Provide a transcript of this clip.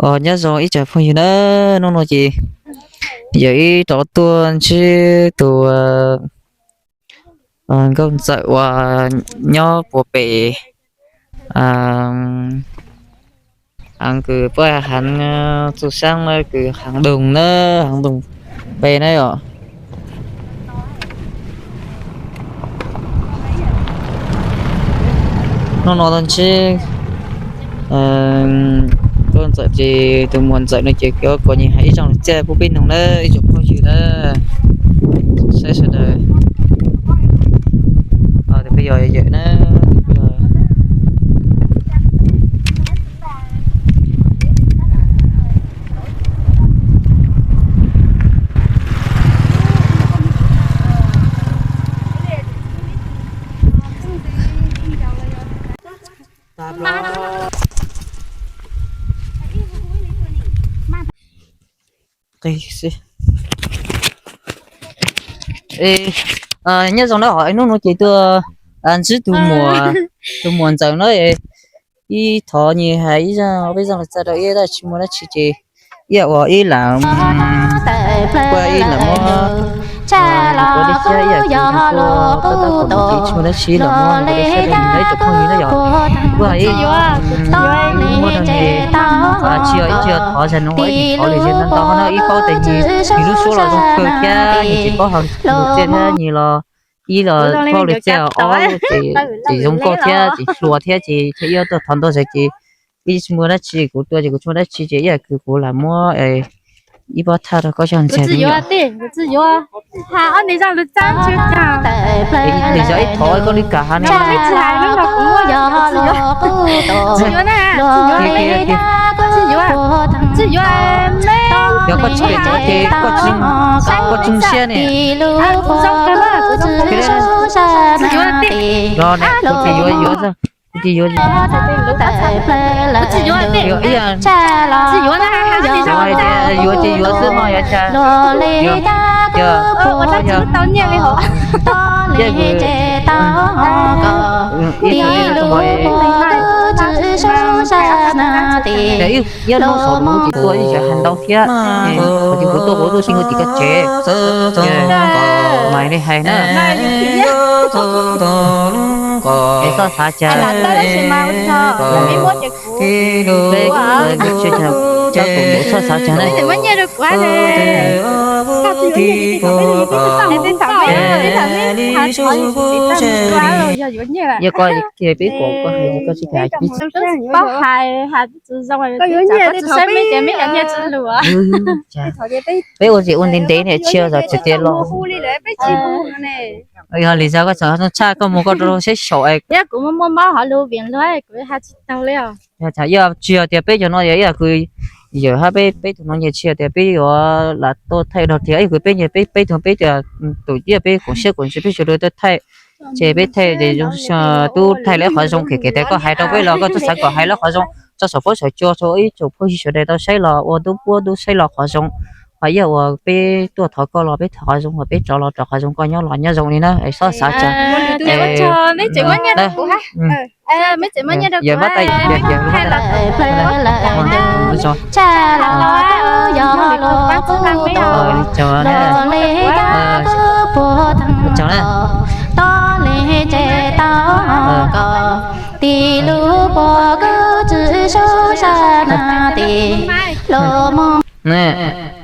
Os, nyob zoo ib tsoom phooj ywg na, hnub no ces yawm ib rov tuaj ntsib tus nkauj ntxawm uas nyob puas pem, heev kws puab heev txuj saab na, kws heev doog na, heev doog pe na yom. Hnub no tau ntsib nkauj ntxawm ces tus muam ntxawm no ces kuv nyuam hais ib zaj lus txiaj pub peb noog na ib tsoom phooj ywg na, saib sawv daws. Tus peb yog yawm na, Nyob zoo na, hnub no ces tuaj ntsib tus muam, tus muam ntxawm na, ib thov nyias hais ib zaj peb zaj lus txiaj rau ib, tab tsis muaj dab tsi ces ib yam uas ib lam, ib lam muab ua dej siab ib yam kuv tuaj tab tab tom ces tsis muaj dab tsi los muab ua dej siab rau nws na ib tsoom phooj ywg na yom. Kuj hais ib, muab rau nws, tsis yog ib, tsis yog thov zag no ib, thov lwm zag ntau ntau na, ib paub tias nws lub suab los zoo kawg thiab nws tsis paub hais lus txiaj thiab nws los ib los paub lwm txiaj, ob ces tseem zoo nkauj thiab tseem hluas thiab ces thiaj ib tuaj thov ntau zag ces ib tsis muaj dab tsi, kuv tuaj ces kuv tsis muaj dab tsi ces ib yam kuv lam muab ib pob thaj rau koj zog ntxiag. Nws yog ib thov koj li kam hais no. Yog koj tsis pom ces koj tsis, koj tsis siab ne. Yog ne, kuv ces yuav yuav xwb, kuv ces yuav, yuav ib yam, yuav ces yuav xwb no yuav cas, yog, yog, ib hnub saum lub ces tuaj ib yam hais ntau thiab, ces kuv tuaj kuv tuaj tsis nkaus tim koj tsev, ces mas li hais na. Es txhob xav cas, peb, txhob xav cas na. Yog koj kiag peb kom koj hais koj tsis hais, peb ua tsis ua ntev ntev niam tsis yog txawm tias los. Yog li cas koj txawm tshaj koj mus koj rau saib saum. Yog tsis yog tias peb cov no yog ib yam kws yawm hab peb, peb tug no nyias tsis yog tias peb yuav lam tuaj thaij dog tias ib yam kws peb nyias peb, peb tug peb tias tus ib yam peb koom siab koom ntsws peb sawv daws tuaj thaij, ces peb thaij ces zoo, tub thaij lawv qhov zoo, kev kev tias koj hais rau peb los koj tub xav kom hais lawv qhov zoo tso saum fuab saum cua rau ib tsoom phooj ywg sawv daws tau saib los ua tub puab tub saib los qhov zoo. Ho ib yam uas peb tuaj thov koj los peb thov qhov zoo, ho peb rov los rov qhov zoo, koj nyob los nyob zoo li na, txhob xav cas. Yog pab ta, yog, yog, ne.